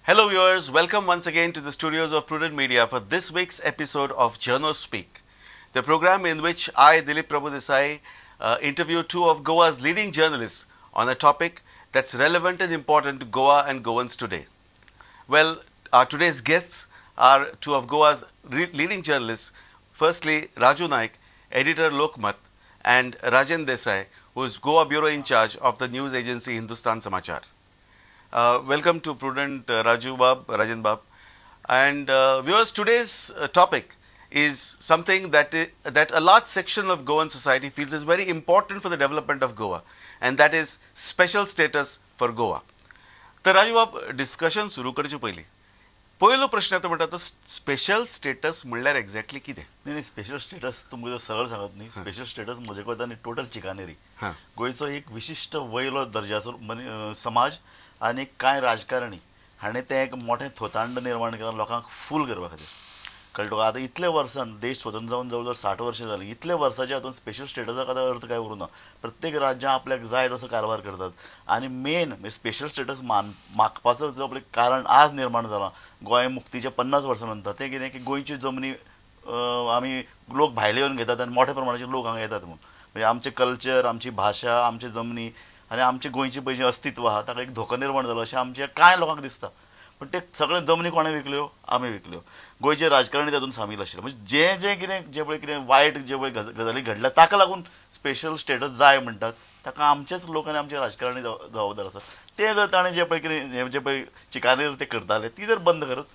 Hello viewers, welcome once again to the studios of Prudent Media for this week's episode of Journo Speak, the program in which I, Dilip Prabhudesai, interview two of Goa's leading journalists on a topic that's relevant and important to Goa and Goans today. Well, our today's guests are two of Goa's leading journalists. Firstly, Raju Naik, editor Lokmat, and Rajen Desai, who is Goa Bureau in charge of the news agency Hindustan Samachar. Welcome to Prudent, Raju Bab, Rajen Bab. And viewers, today's topic is something that a large section of Goan society feels is very important for the development of Goa, and that is special status for Goa. तर राजू बाब, discussion सुरू करचे पयलीं पयलो प्रश्न येता म्हणटा तो स्पेशल स्टेटस म्हणल्यार एक्झॅक्टली कितें? न्ही, स्पेशल स्टेटस तुमकां जर सरळ सांगत न्ही, स्पेशल स्टेटस म्हजे कोतान टोटल चिकानेरी. गोंयचो एक विशिश्ट वयलो दर्जाचो समाज आनी कांय राजकारणी हाणें तें एक मोठें थोतांड निर्माण केलां लोकांक फूल करपा खातीर. कळ्ळें तुका? आतां इतले वर्सान देश स्वतंत्र जावन जवळ जवळ 60 वर्सां जालीं, इतले वर्साच्या हातून स्पेशल स्टेटसाक आतां अर्थ काय उरूं ना. प्रत्येक राज्यां आपल्याक जाय तसो कारभार करतात आनी मेन म्हणजे स्पेशल स्टेटस मागपाचो जो आपलें कारण आज निर्माण जालां गोंय मुक्तीच्या 50 वर्सां नंतर, तें कितें की गोंयच्यो जमनी आमी लोक भायले येवन घेतात आनी मोठ्या प्रमाणाचेर लोक हांगा येतात म्हूण. म्हणजे आमचें कल्चर, आमची भाशा, आमची जमनी आनी आमचें गोंयचें पळय जें अस्तित्व आहा ताका एक धोको निर्माण जालो अशें आमच्या कांय लोकांक दिसता. पण ते सगळे जमनी कोणें विकल्यो? आमी विकल्यो. गोंयचे राजकारणी तातूंत सामील आशिल्ले. म्हणजे जें जें कितें जें पळय कितें वायट जे पळय गजाली घडल्या ताका लागून स्पेशल स्टेटस जाय म्हणटात, ताका आमचेच लोक आनी आमचे राजकारणी जबाबदार आसात. ते जर ताणें जें पळय कितें हें जें पळय चिकानेर ते करताले ती जर बंद करत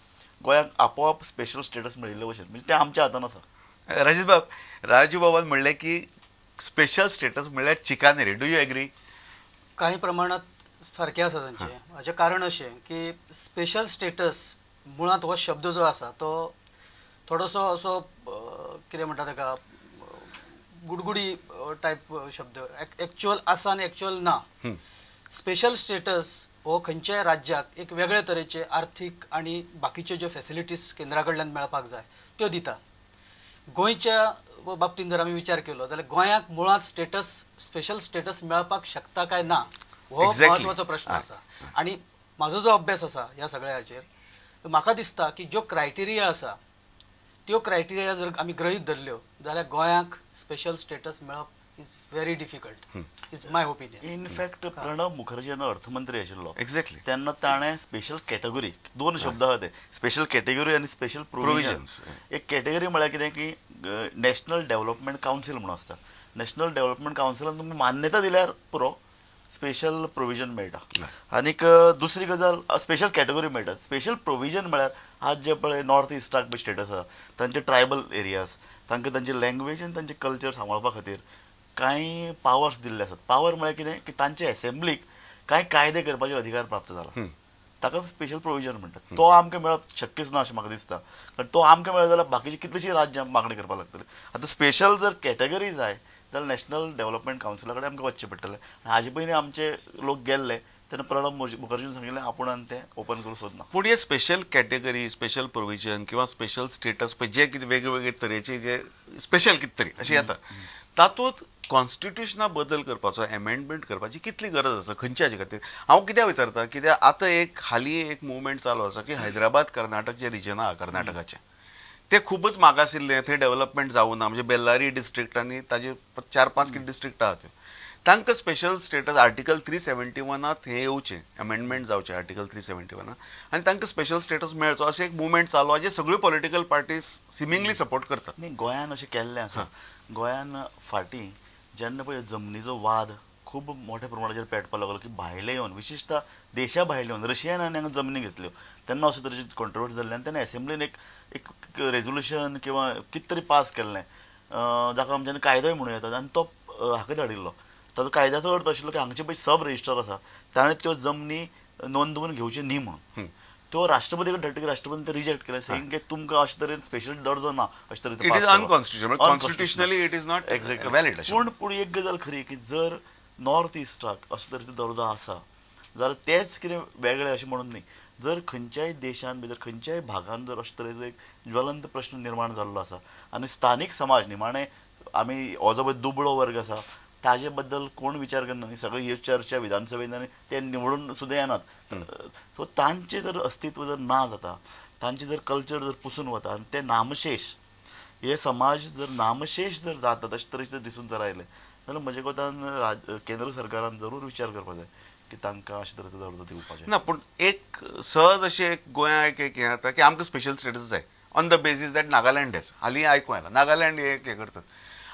गोंयाक आपोआप स्पेशल स्टेटस मेळिल्ले भशेन, म्हणजे तें आमच्या हातान आसा. राजेश बाब, राजू बाबान म्हणलें की स्पेशल स्टेटस म्हणल्यार चिकानेरी, do you agree? काही प्रमाणात सारकें आसा तांचें. हाचें कारण अशें की स्पेशल स्टेटस मुळांत हो शब्द जो आसा तो थोडोसो असो कितें म्हणटा ताका गुडगुडी टायप शब्द, एक्चुअल आसा आनी एक्चुअल ना. स्पेशल स्टेटस हो खंयच्याय राज्याक एक वेगळे तरेचे आर्थीक आनी बाकीच्यो ज्यो फेसिलिटीज केंद्रा कडल्यान मेळपाक जाय त्यो दिता. गोंयच्या बाबतींत जर आमी विचार केलो जाल्यार गोंयाक मुळांत स्टेटस, स्पेशल स्टेटस मेळपाक शकता काय ना हो म्हत्वाचो प्रश्न आसा. आनी म्हाजो जो अभ्यास आसा ह्या सगळ्या हाचेर म्हाका दिसता की ज्यो क्रायटेरिया आसा त्यो क्रायटेरिया जर आमी गृहीत धरल्यो जाल्यार गोंयाक स्पेशल स्टेटस मेळप is very difficult, is my opinion. In fact Pranab Mukherjee जेन्ना अर्थमंत्री आशिल्लो एक्झॅक्टली तेन्ना ताणें स्पेशल कॅटेगरी, दोन शब्द आहा ते, स्पेशल कॅटेगरी आनी स्पेशल प्रोविजन्स. एक कॅटेगरी म्हळ्यार कितें की नॅशनल डेव्हलपमेंट कावन्सील म्हणून आसता. नॅशनल डेव्हलपमेंट कावन्सिलान तुमकां मान्यता दिल्यार पुरो स्पेशल प्रोविजन मेळटा. आनीक दुसरी गजाल स्पेशल कॅटेगरी मेळटा. स्पेशल प्रोविजन म्हळ्यार आज जे पळय नॉर्थ इस्टाक स्टेटस आसा तांचे ट्रायबल एरियाज, तांकां तांची लँग्वेज आनी तांचें कल्चर सांबाळपा खातीर कांय पावर्स दिल्ले आसात. पावर म्हळ्यार कितें की तांचे एसेंब्लीक कांय कायदे करपाचे अधिकार प्राप्त जाला, ताका स्पेशल प्रोविजन म्हणटात. तो आमकां मेळप शक्यच ना अशें म्हाका दिसता, कारण तो आमकां मेळ्ळो जाल्यार बाकीची कितलीशीं राज्यां मागणी करपाक लागतली. आतां स्पेशल जर कॅटेगरी जाय जाल्यार नॅशनल डेव्हलपमेंट कावन्सिला कडेन आमकां वचचें पडटलें. हाजे पयलीं आमचे लोक गेल्ले तेन्ना प्रणब मुखर्जीन सांगिल्लें आपूण आनी तें ओपन करूंक सोदना. पूण हे स्पेशल कॅटेगरी, स्पेशल प्रोविजन किंवा स्पेशल स्टेटस पळय जे कितें वेगवेगळे तरेचे जे स्पेशल कितें तरी अशें येता तातूंत कॉन्स्टिट्युशना बदल करपाचो, एमेंडमेंट करपाची कितली गरज आसा खंयच्या हाजे खातीर? हांव कित्याक विचारता, कित्याक आतां एक हालीं एक मुवमेंट चालू आसा की हैदराबाद कर्नाटक जे रिजन आहा कर्नाटकाचें तें खुबूच मागासिल्लें, थंय डेव्हलपमेंट जावूं ना. म्हणजे बेल्लारी डिस्ट्रिक्ट आनी ताजे 4-5 कितें डिस्ट्रिक्ट आहा त्यो, तांकां स्पेशल स्टेटस आर्टिकल 371 हें येवचें, एमेंडमेंट जावचें आर्टिकल 371 आनी तांकां स्पेशल स्टेटस मेळचो अशें एक मुवमेंट चालू आहा जे सगळ्यो पॉलिटिकल पार्टीज सिमिंगली सपोर्ट करतात. न्ही, गोंयान अशें केल्लें आसा. गोंयान फाटीं जेन्ना पळय जमनीचो वाद खूब मोठ्या प्रमाणाचेर पेटपाक लागलो की भायले येवन, विशेषतः देशा भायले येवन रशियान आनी हांगा जमनी घेतल्यो तेन्ना अशे तरेची कॉन्ट्रोवर्सी जाल्ली आनी तेन्ना एसेंब्लीन एक एक रेजोल्युशन किंवा कितें तरी पास केल्लें जाका आमच्यान कायदोय म्हणूं येता आनी तो हाका धाडिल्लो. ताजो कायद्याचो अर्थ आशिल्लो की हांगचे पळय सब रजिस्टर आसा ताणें त्यो जमनी नोंदवून घेवच्यो न्ही म्हणून. तो राष्ट्रपती कडेन धाडटकीर राष्ट्रपतीन ते रिजेक्ट केलें, सेईंग की तुमकां अशे तरेन स्पेशल दर्जो ना, अशे तरेचो. It is unconstitutional, constitutionally it is not exactly valid. पूण एक गजाल खरी की जर नॉर्थ इस्टाक अशे तरेचो दर्जो आसा जाल्यार तेच कितें वेगळें अशें म्हणून न्ही, जर खंयच्याय देशान भितर खंयच्याय भागान जर अशे तरेचो एक ज्वलंत प्रश्न निर्माण जाल्लो आसा आनी स्थानीक समाज निमाणें आमी हो जो पळय दुबळो वर्ग आसा ताजे बद्दल कोण विचार करना न्ही. सगळे ह्यो चर्चा विधानसभेन आनी ते निवडून सुद्दां येनात. सो तांचें जर अस्तित्व जर ना जाता, तांचें जर कल्चर जर पुसून वता आनी ते नामशेश, हे समाज जर नामशेश जर जाता तशे तरेचे दिसून जर आयले जाल्यार म्हजे कोतान केंद्र सरकारान जरूर विचार करपाक जाय की तांकां अशे तरेचो दर्जो दिवपाचें ना. पूण एक सहज अशें एक गोंया एक हें जाता की आमकां स्पेशल स्टेटस जाय on the basis that Nagaland has. हालीं आयकूं आयलां नागालँड हे करतात.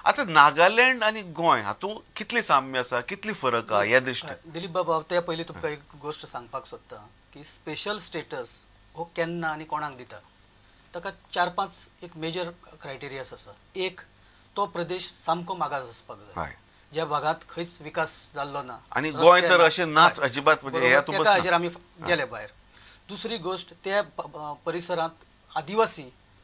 आतां नागालँड आनी गोंय हातूंत कितली साम्य आसा, कितली फरक आहा ह्या दृश्टीन? दिलीप बाबा, हांव त्या पयलीं तुमकां एक गोश्ट सांगपाक सोदता की स्पेशल स्टेटस हो केन्ना आनी कोणाक दिता ताका 4-5 एक मेजर क्रायटेरियास आसा. एक, तो प्रदेश सामको मागास आसपाक जाय, ज्या भागांत खंयच विकास जाल्लो ना आनी गोंय तर अशें नाच अजिबात, म्हणजे एका हाजेर आमी गेले भायर. दुसरी गोश्ट, त्या परिसरांत आदिवासी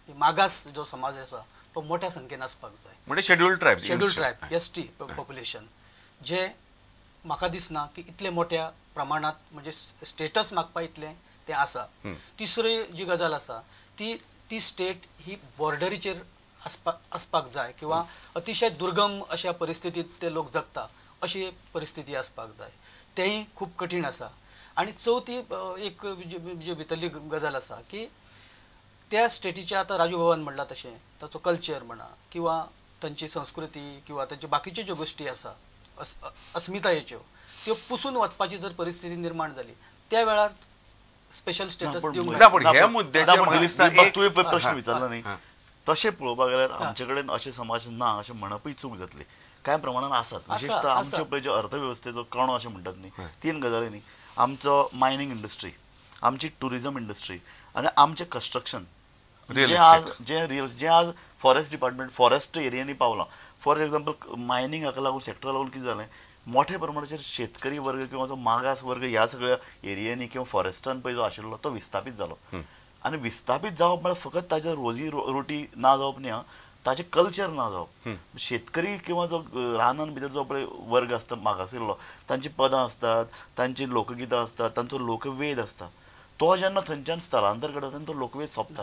मागास जो समाज आसा तो मोठ्या संख्येन आसपाक जाय, म्हणजे scheduled tribe, scheduled tribe ST population, जे म्हाका दिसना की इतले मोठ्या प्रमाणांत म्हणजे स्टेटस मागपा इतलें तें आसा. तिसरी जी गजाल आसा ती ती स्टेट ही बॉर्डरीचेर आसपाक जाय किंवा अतिशय दुर्गम अशा परिस्थितीत ते लोक जगता अशी परिस्थिती आसपाक जाय, तेंय खूब कठीण आसा. आनी चवथी एक जी भितरली गजाल आसा की त्या स्टेटीच्या आतां राजू बाबान म्हणलां तशें ताचो कल्चर म्हणा किंवा तांची संस्कृती किंवा तांच्यो बाकीच्यो ज्यो गोश्टी आसा अस्मितायेच्यो त्यो पुसून वचपाची जर परिस्थिती निर्माण जाली त्या वेळार स्पेशल स्टेटस दिवंक ना. पण ह्या मुद्द्याचेर तुवें प्रश्न विचारला न्ही, तशें पळोवपाक गेल्यार आमचे कडेन अशें समाज ना अशें म्हणपूय चूक जातली. कांय प्रमाणान आसात, विशेषतः आमच्यो पळय ज्यो अर्थवेवस्थेचो कणो अशें म्हणटात न्ही, 3 गजाली न्ही, आमचो मायनींग इंडस्ट्री, आमची ट्युरिजम इंडस्ट्री आनी आमचें कन्स्ट्रक्शन जे आज जे रियल जे आज फॉरेस्ट डिपार्टमेंट फॉरेस्ट एरियांनी पावलां. फॉर एग्जाम्पल मायनींग हाका लागून सेक्टरा लागून कितें जालें, मोठ्या प्रमाणाचेर शेतकरी वर्ग किंवा जो मागास वर्ग ह्या सगळ्या एरियांनी किंवा फॉरेस्टान पळय जो आशिल्लो तो विस्थापीत जालो. आनी विस्थापीत जावप म्हळ्यार फकत ताजे रोजी रोटी ना जावप न्ही, ताजें कल्चर ना जावप. शेतकरी किंवा जो रानान भितर जो पळय वर्ग आसता मागासिल्लो, तांची पदां आसतात, तांची लोकगितां आसतात, तांचो लोकवेद आसता, तो जेन्ना थंयच्यान स्थलांतर करता तेन्ना तो लोकवेद सोंपता.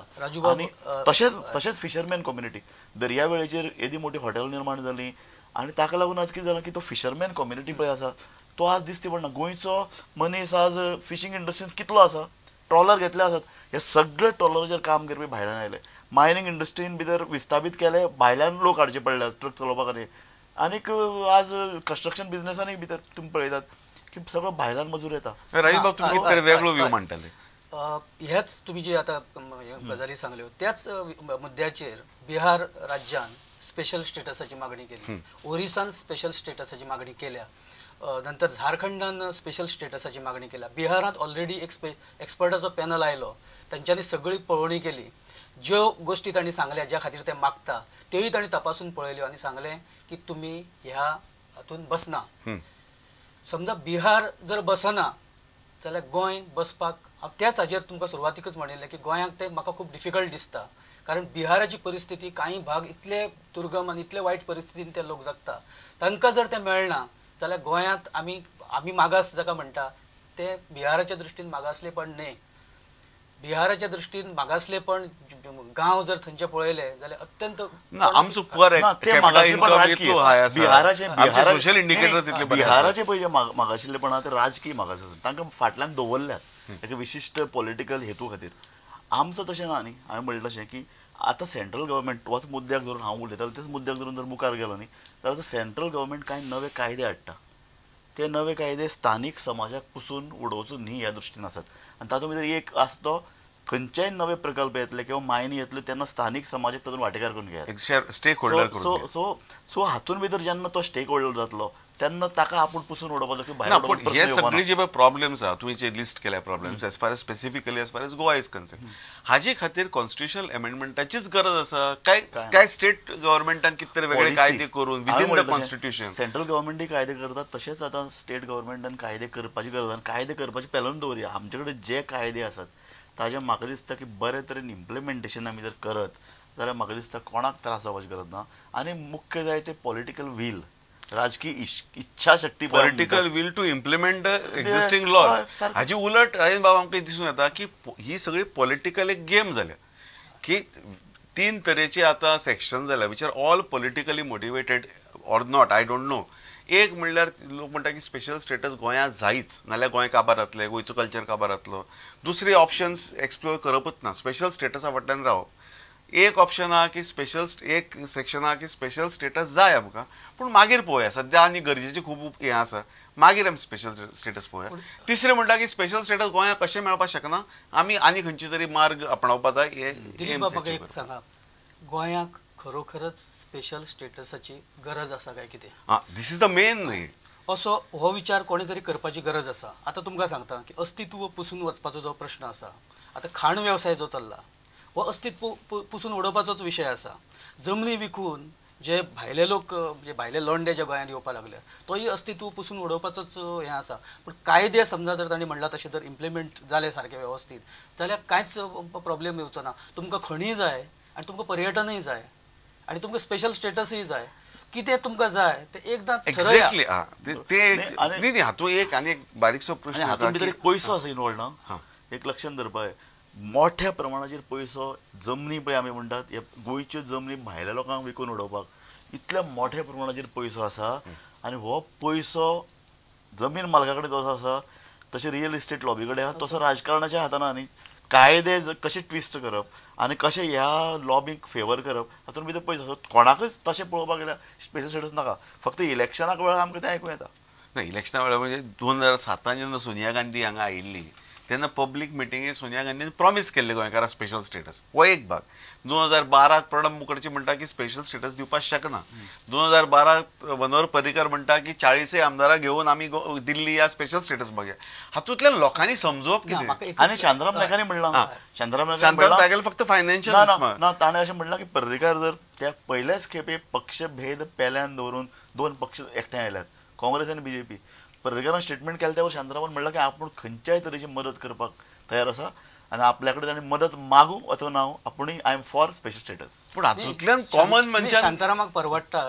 आनी तशेंच तशेंच फिशरमॅन कम्युनिटी दर्यावेळेचेर येदी मोठी हॉटेल निर्माण जाली आनी ताका लागून आज कितें जालां की तो फिशरमॅन कम्युनिटी पळय आसा तो आज दिसती पडना. गोंयचो मनीस आज फिशींग इंडस्ट्रीन कितलो आसा, ट्रॉलर घेतले आसात, हे सगळे ट्रॉलराचेर काम करपी भायल्यान आयले. मायनींग इंडस्ट्रीन भितर विस्थापीत केले, भायल्यान लोक हाडचे पडले ट्रक चलोवपा खातीर. आनीक आज कन्स्ट्रक्शन बिजनसानूय भितर तुमी पळयतात की सगळो भायल्यान मजूर येता. राजीव बाब, तुमी कितें तरी वेगळो व्यू मांडटाले. ह्याच तुमी जे आतां गजाली सांगल्यो त्याच मुद्द्याचेर बिहार राज्यान स्पेशल स्टेटसाची मागणी केली, ओरिसान स्पेशल स्टेटसाची मागणी केल्या, नंतर झारखंडान स्पेशल स्टेटसाची मागणी केल्या. बिहारांत ऑलरेडी एक एक्सपर्टाचो पॅनल आयलो, तांच्यांनी सगळी पळोवणी केली, ज्यो गोश्टी तांणी सांगल्या ज्या खातीर ते मागता त्योय तांणी तपासून पळयल्यो आनी सांगलें की तुमी ह्या हातून बसना. समजा बिहार जर बसना जाल्यार गोंय बसपाक, हांव त्याच हाजेर तुमकां सुरवातीकच म्हणिल्लें की गोंयांक तें म्हाका खूब डिफिकल्ट दिसता, कारण बिहाराची परिस्थिती कांय भाग इतले दुर्गम आनी इतले वायट परिस्थितीन ते लोक जगता, तांकां जर तें मेळना जाल्यार गोंयांत आमी आमी मागास जाका म्हणटा ते बिहाराच्या दृश्टीन मागासलेपण न्हय, बिहाराच्या दृश्टीन मागासलेपण गांव जर थंयचे पळयले जाल्यार अत्यंत आमचो बिहाराचे पळय जे मागाशिल्लेपण आहा ते राजकीय मागास आसा, तांकां फाटल्यान दवरल्यात एका विशिश्ट पॉलिटिकल हेतू खातीर. आमचो तशें ना न्ही. हांवें म्हणलें तशें की आतां सेंट्रल गव्हर्मेंट होच मुद्द्याक धरून हांव उलयतालो त्याच मुद्द्याक धरून जर मुखार गेलो न्ही जाल्यार आतां सेंट्रल गव्हर्मेंट कांय नवे कायदे हाडटा, ते नवे कायदे स्थानीक समाजाक पुसून उडोवचो न्ही ह्या दृश्टीन आसात. आनी तातूंत भितर एक आसा तो खंयचेय नवे प्रकल्प येतले किंवा मायनी येतल्यो तेन्ना स्थानीक समाजाक तातूंत वांटेकार करून घेयात, stakeholder. So so so हातूंत भितर जेन्ना तो स्टेक होल्डर जातलो तेन्ना ताका आपूण पुसून उडोवपाचो की भायर. पूण हे सगळे जे प्रॉब्लेम्स आहा तुवें जे लिस्ट केल्या problems as far as specifically as far as Goa is concern, हाजे खातीर कॉन्स्टिट्युशनल अमेंडमेंटाचीच गरज आसा काय काय स्टेट गव्हर्मेंटान कितें तरी वेगळे कायदे करून विदीन the constitution? Central गव्हर्मेंटूय कायदे करतात तशेंच आतां स्टेट गव्हर्मेंटान कायदे करपाची गरज आनी कायदे करपाची पेलोवन दवरया. आमचे कडेन जे कायदे आसात ताजें म्हाका दिसता की बरे तरेन इम्प्लिमेंटेशन आमी जर करत जाल्यार म्हाका दिसता कोणाक त्रास जावपाची गरज ना. आनी मुख्य जाय ते पॉलिटिकल will, राजकीय इच्छाशक्ती, political will to implement the existing laws. हाजी उलट राजेंद्र बाबा आमकां दिसून येता की ही सगळी पॉलिटिकल एक गेम जाल्या की 3 तरेचे आतां सेक्शन जाल्या which are all politically motivated or not, I don't know. एक म्हणल्यार लोक म्हणटा की स्पेशल स्टेटस गोंयांत जायच, नाल्यार गोंय काबार जातलें, गोंयचो कल्चर काबार जातलो. दुसरे ऑप्शन्स एक्सप्लोर करपूच ना, स्पेशल स्टेटसा फाटल्यान रावप. एक ऑप्शन आहा की स्पेशल, एक सेक्शन आहा की स्पेशल स्टेटस जाय आमकां, पूण मागीर पळोवया, सद्या आनी गरजेची खूब हें आसा, मागीर आमी स्पेशल स्टेटस पळोवया. तिसरें म्हणटा की स्पेशल स्टेटस गोंयांत कशें मेळपाक शकना, आमी आनी खंयची तरी मार्ग आपणावपा जाय. हे सांगा, गोंयाक खरोखरच स्पेशल स्टेटसाची गरज आसा काय कितें? This is the main, असो हो विचार कोणी तरी करपाची गरज आसा. आतां तुमकां सांगता की अस्तित्व पुसून वचपाचो जो प्रश्न आसा, आतां खाण वेवसाय जो चल्ला हो अस्तित्व पुसून उडोवपाचोच विशय आसा. जमनी विकून जे भायले लोक, जे भायले लोंडे जे गोंयांत येवपाक लागले, तोय अस्तित्व पुसून उडोवपाचोच हें आसा. पूण कायदे समजा जर तांणी म्हणलां तशें जर इम्प्लिमेंट जाले सारके वेवस्थीत जाल्यार कांयच प्रॉब्लेम येवचो ना. तुमकां खणीय जाय आनी तुमकां पर्यटनूय जाय आनी तुमकां स्पेशल स्टेटसूय जाय, कितें तुमकां जाय तें एकदां एक्झॅक्टली. न्ही, हातूंत एक आनी एक बारीकसो प्रश्न, हातूंत भितर एक पयसो आसा इनवॉल्व ना, एक लक्षांत धरपाक. मोठ्या प्रमाणाचेर पयसो जमनी पळय आमी म्हणटात, ह्या गोंयच्यो जमनी भायल्या लोकांक विकून उडोवपाक इतल्या मोठ्या प्रमाणाचेर पयसो आसा. आनी हो पयसो जमीन मालका कडेन जसो आसा तशें रियल इस्टेट लॉबी कडेन आसा, तसो राजकारणाच्या हातान आहा न्ही. कायदे कशे ट्विस्ट करप आनी कशें ह्या लॉबीक फेवर करप हातूंत भितर पयसो आसा. कोणाकच तशें पळोवपाक गेल्यार स्पेशल स्टेटस नाका, फक्त इलेक्शनाक वेळार आमकां तें आयकूं येता. ना, इलेक्शना वेळार म्हणजे 2007 जेन्ना सोनिया गांधी हांगा आयिल्ली तेन्ना पब्लीक मिटिंगेक सोनिया गांधीन प्रॉमीस केल्लें गोंयकारांक स्पेशल स्टेटस. हो एक भाग. 2012 प्रणब मुखर्जी म्हणटा की स्पेशल स्टेटस दिवपाक शकना. 2012 मनोहर पर्रीकर म्हणटा की 40 आमदारां घेवन आमी दिल्ली या स्पेशल स्टेटस मागया. हातूंतल्यान लोकांनी समजोवप कितें? आनी शांताराम नायकांनी म्हणलां, शांताराम नायकान फक्त फायनान्शियल ना, ताणें अशें म्हणलां की पर्रीकार जर त्या पयल्याच खेपे पक्षभेद पेल्यान दवरून 2 पक्ष एकठांय आयल्यात, काँग्रेस आनी बीजेपी, पर्रीकारान स्टेटमेंट केलें त्यावर शांतारामान म्हणलां की आपूण खंयच्याय तरेची मदत करपाक तयार आसा आनी आपल्या कडेन ताणें मदत मागूं अथवा ना, आपूणय I am for special status. पूण हातूंतल्यान कॉमन मनशान शांतारामाक परवडटा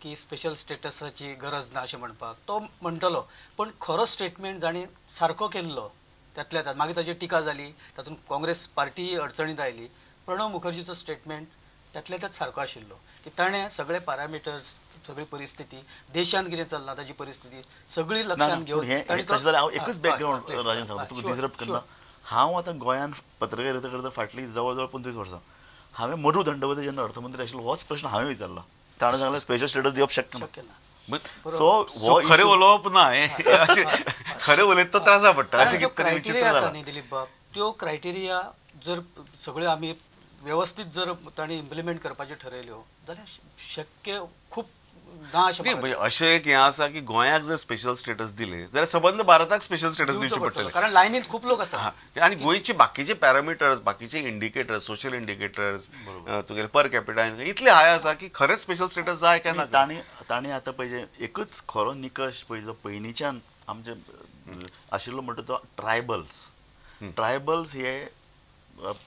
की स्पेशल स्टेटसाची गरज ना अशें म्हणपाक, तो म्हणटलो. पूण खरो स्टेटमेंट जाणें सारको केल्लो त्यातल्या त्यात मागीर ताची टिका जाली, तातूंत काँग्रेस पार्टीय अडचणींत आयली. प्रणब मुखर्जीचो स्टेटमेंट त्यातल्या त्यात सारको आशिल्लो की ताणें सगळे पॅरामिटर्स, सगळी परिस्थिती, देशांत कितें चल्लां ताची परिस्थिती सगळी लक्षांत घेवन. हांव एकूच बॅकग्रावंड राजन सांगता, तुका डिसरप्ट करना. हांव आतां गोंयांत पत्रकारिता करता फाटलीं जवळ जवळ 25 वर्सां. हांवें मधू दंडवते जेन्ना अर्थमंत्री आशिल्लो होच प्रश्न हांवें विचारला, ताणें सांगलें स्पेशल स्टेटस दिवप शक्य ना. सो खरें उलोवप ना, खरें उलयत तो त्रासा पडटा. अशें क्रायटेरिया आसा न्ही दिलीप बाब, त्यो क्रायटेरिया जर सगळ्यो आमी व्यवस्थीत जर तांणी इम्प्लिमेंट करपाच्यो ठरयल्यो जाल्यार शक्य खूब ना. अशें अशें एक हें आसा की गोंयाक जर स्पेशल स्टेटस दिलें जाल्यार सबंद भारताक स्पेशल स्टेटस दिवचें पडटलें, कारण लायनींत खूब लोक आसा. आनी गोंयचे बाकीचे पॅरामिटर्स, बाकीचे इंडिकेटर्स, सोशल इंडिकेटर्स, तुगेले पर कॅपिटा इतले हाय आसा की खरेंच स्पेशल स्टेटस जाय काय ना. तांणी आतां पळय एकूच खरो निकश पळय जो पयलींच्यान आमचे आशिल्लो म्हणटा तो ट्रायबल्स. ट्रायबल्स हे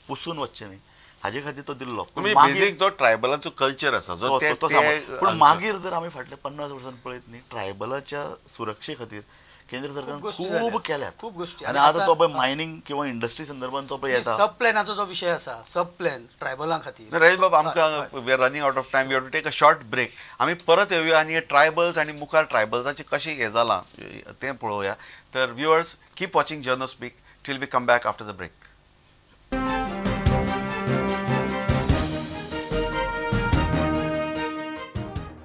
पुसून वचचे न्ही हाजे खातीर तो दिल्लो. बेजीक तो ट्रायबलाचो कल्चर आसा जो, पूण मागीर जर आमी फाटल्या 50 वर्सां पळयत न्ही, ट्रायबलाच्या सुरक्षे खातीर केंद्र सरकारान खूब केल्यात, खूब गोष्टी. आनी आतां तो पळय मायनींग किंवा इंडस्ट्री संदर्भात तो पळय येता. सब प्लॅनाचो जो विशय आसा, सब प्लॅन ट्रायबलां खातीर. राजेश बाब, आमकां we are running out of time, we have to take a short break. आमी परत येवया आनी ट्रायबल्स आनी मुखार ट्रायबल्साचें कशें हें जालां तें पळोवया. तर viewers, keep watching Journo Speak till we come back after the break.